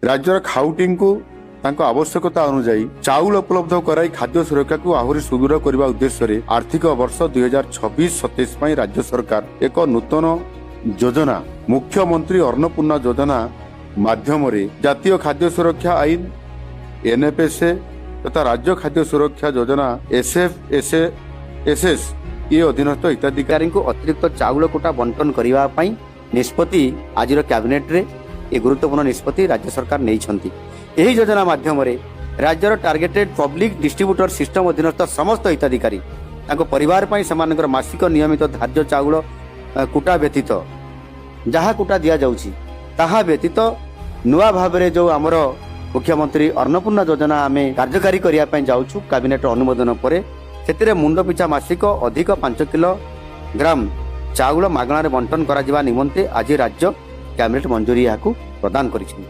ରାଜ୍ୟର ଖାଉଟିଙ୍କୁ ତାଙ୍କ ଆବଶ୍ୟକତା ଅନୁଯାୟୀ ଚାଉଳ ଉପଲବ୍ଧ କରାଇ ଖାଦ୍ୟ ସୁରକ୍ଷାକୁ ଆହୁରି ସୁଦୃଢ଼ କରିବା ଉଦ୍ଦେଶ୍ୟରେ ଆର୍ଥିକ ବର୍ଷ 2026-27 ପାଇଁ ରାଜ୍ୟ ସରକାର ଏକ ନୂତନ ଯୋଜନା ମୁଖ୍ୟମନ୍ତ୍ରୀ ଅନ୍ନପୂର୍ଣ୍ଣା ଯୋଜନା ମାଧ୍ୟମରେ ଜାତୀୟ ଖାଦ୍ୟ ସୁରକ୍ଷା ଆଇନ ଏନ୍ଏଫ୍ଏସ୍ଏ ତଥା ରାଜ୍ୟ ଖାଦ୍ୟ ସୁରକ୍ଷା ଯୋଜନା ଏସ୍ଏଫ୍ଏସ୍ଏସ୍ ଏ ଅଧୀନସ୍ଥ ହିତାଧିକାରୀ ଅଧିକାରୀଙ୍କୁ ଅତିରିକ୍ତ ଚାଉଳ କୋଟା ବଣ୍ଟନ କରିବା ପାଇଁ ନିଷ୍ପତ୍ତି ଆଜିର କ୍ୟାବିନେଟରେ ଏ ଗୁରୁତ୍ୱପୂର୍ଣ୍ଣ ନିଷ୍ପତ୍ତି ରାଜ୍ୟ ସରକାର ନେଇଛନ୍ତି। ଏହି ଯୋଜନା ମାଧ୍ୟମରେ ରାଜ୍ୟର ଟାର୍ଗେଟେଡ୍ ପବ୍ଲିକ ଡିଷ୍ଟ୍ରିବ୍ୟୁଟର ସିଷ୍ଟମ ଅଧୀନସ୍ଥ ସମସ୍ତ ହିତାଧିକାରୀ ତାଙ୍କ ପରିବାର ପାଇଁ ସେମାନଙ୍କର ମାସିକ ନିୟମିତ ଧାର୍ଯ୍ୟ ଚାଉଳ କୁଟା ବ୍ୟତୀତ, ଯାହା କୁଟା ଦିଆଯାଉଛି ତାହା ବ୍ୟତୀତ ନୂଆ ଭାବରେ ଯେଉଁ ଆମର ମୁଖ୍ୟମନ୍ତ୍ରୀ ଅନ୍ନପୂର୍ଣ୍ଣା ଯୋଜନା ଆମେ କାର୍ଯ୍ୟକାରୀ କରିବା ପାଇଁ ଯାଉଛୁ କ୍ୟାବିନେଟ ଅନୁମୋଦନ ପରେ, ସେଥିରେ ମୁଣ୍ଡ ପିଛା ମାସିକ ଅଧିକ 5 କିଲୋ ଗ୍ରାମ ଚାଉଳ ମାଗଣାରେ ବଣ୍ଟନ କରାଯିବା ନିମନ୍ତେ ଆଜି ରାଜ୍ୟ କ୍ୟାବିନେଟ ମଞ୍ଜୁରୀ ଏହାକୁ ପ୍ରଦାନ କରିଛନ୍ତି।